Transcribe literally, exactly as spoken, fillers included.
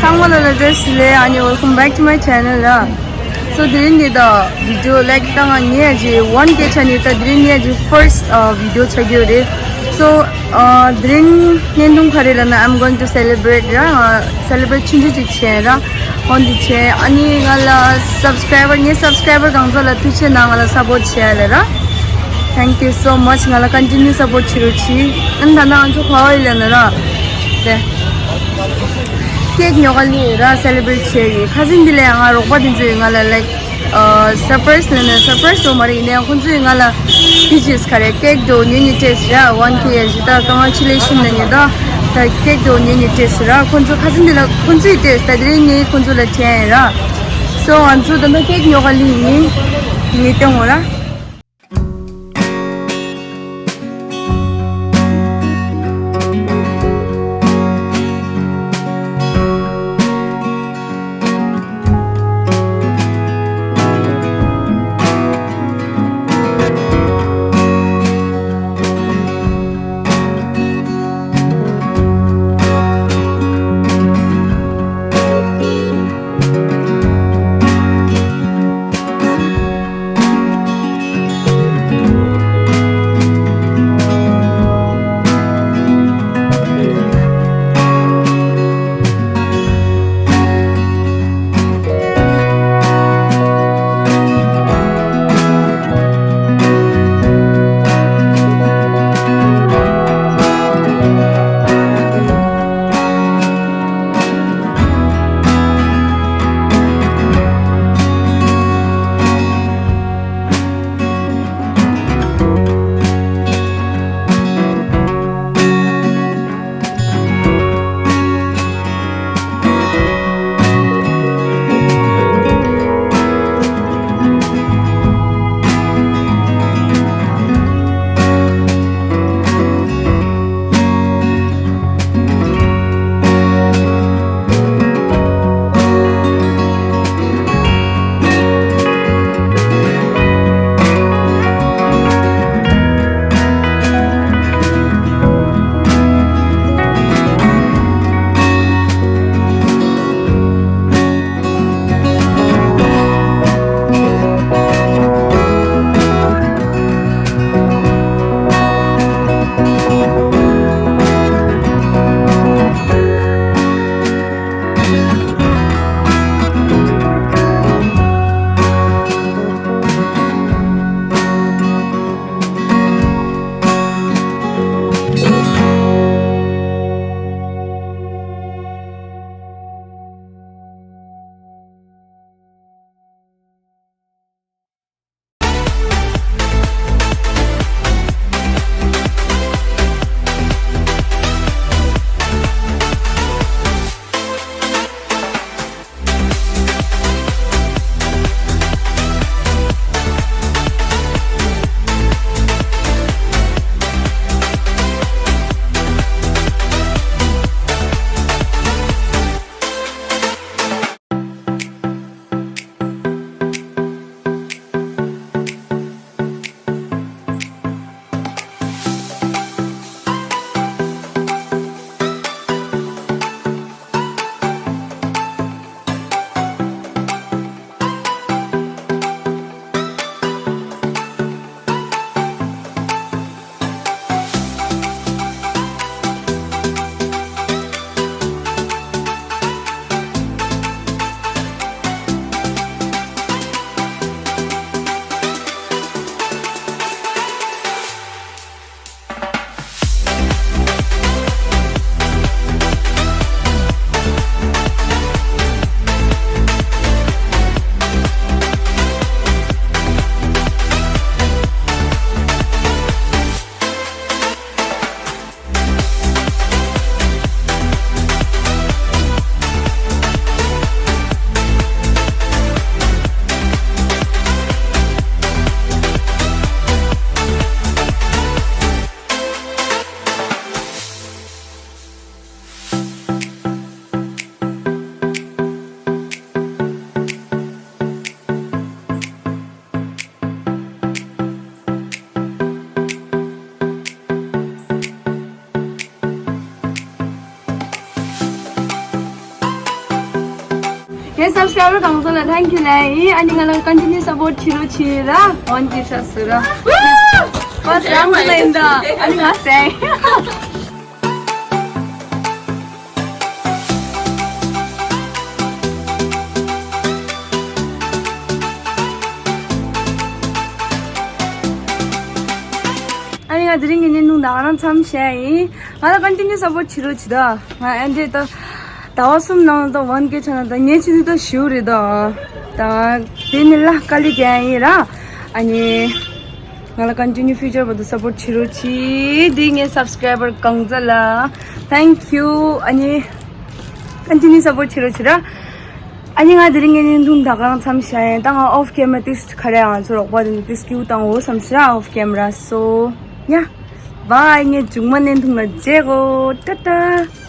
ཚང་མ་ལ་བཀྲ་ཤིས་བདེ་ལེགས། ཨ་ནི་welcome back to my channel ར། So དེ་རིང་འདི་ད་video like བཏང་ང་ངས་ཀྱི་one K ཆགས་ནི་ད་དེ་རིང་ངས་ཀྱི་first video ཆགས་ཀྱི་ཡོད་རེད། So དེ་རིང་བརྙན་ཐུང་ག་རེ་ལབ་ན། I'm going to celebrate ར། ང་celebrate ཆུང་ཆུང་ཅིག་བྱས་ར། འོན་ཏེ་བྱས། ཨ་ནི་ང་ལ་subscriber ངའི་subscriber གང་ཚོ་ལ་ཐུགས་རྗེ་ཆེ་གནང་། ང་ལ་support བྱས་ལ་ར། Thank you so much ང་ལ་continue support བྱེད་རོགས་གྱིས། ཨ་ནི་ད་ནང་ང་ཚོ་ག་བ་ཡིན་ལབ་ན་ར། དེ་cake ཉོ་ག་ལི་ར། celebrate བྱས་ཡིན། ཁ་སང་འདི་ལས་ང་རོགས་པ་དེ་ཚོས་ང་ལ་like surprise ལབ་ན་surprise འགྲོ་མ་རེད། ཡིན་ནའང་ཁོང་ཚོས་ང་ལ་peaches ག་རེ་cake འགྲོ་ཉོས་ཉོས་taste ར། one K ཞིག་ད་congratulation ལབ་ཉོས་ད། ད་cake འགྲོ་ཉོས་ཉོས་taste ར། ཁོང་ཚོ་ཁ་སང་འདི་ལ་ཁོང་ཚོས་taste ད་དེ་རིང་ངས་ཁོང་ཚོ་ལ་དྲན་ར། So ང་ཚོ་ད་ལྟ་cake ཉོ་ག་ལི་ཡིན། ངས་སྟོན་འོ་ར། ངའི་སབ་སི་ཀ་རའི་བར་གང་ཚང་ལ་ཐེང་ཀིའུ་ལབ་ཡིན། ཨ་ནི་ང་ལ་ཀོན་ཊི་ནིའུ་སབ་པོར་བྱེད་རོགས་བྱེད་ར། ཝན་ཀེ་ཆགས་སོང་ར། བ་སི་རང་ཚང་ལ་ཡིན་ད། ཨ་ནི་ང་ཟེར། ཨ་ནི་ང་དེ་རིང་གི་བརྙན་ཐུང་ད་ག་རང་མཚམས་བཞག་ཡིན། ང་ལ་ཀོན་ཊི་ནིའུ་སབ་པོར་བྱེད་རོགས་བྱེད་ད། ང་ཨེ་འདྲས་ད། ཟླ་བ་གསུམ་ནང་ད་ཝན་ཀེ་ཆགས་ན་ད་ངའི་ཆེད་དུ་ད་ཞེ་པོ་རེད་ད། ད་དེ་ནི་ལ་དཀའ་ལས་རྒྱག་ཡིན་ར། ཨ་ནི། ང་ལ་ཀོན་ཊི་ནིའུ་ཕིའུ་ཅར་བར་དུ་སབ་པོར་བྱེད་རོགས་གྱིས། འདི་ངའི་སབ་སི་ཀ་རའི་བར་གང་ཚང་ལ་ཐེང་ཀིའུ། ཨ་ནི་ཀོན་ཊི་ནིའུ་སབ་པོར་བྱེད་རོགས་བྱེད་ར། ཨ་ནི་ང་དེ་རིང་གི་བརྙན་ཐུང་ད་ག་རང་མཚམས་བཞག་ཡིན། ད་ང་ཨོཕ་ཀེ་མ་ར་ཏིས་ཁ་རེ་ང་ཚོ་རོགས་པ་དེ་ནི་ཏིས་ཀིའུ་བཏང་འོ་བསམ་ཟེར་ར། ཨོཕ་ཀེ་མ་ར། སོ་ཡ་བཱའི། ངས་མཇུག་མ་བརྙན་ཐུང་ལ་མཇལ་གོ། ཏ་ཏ།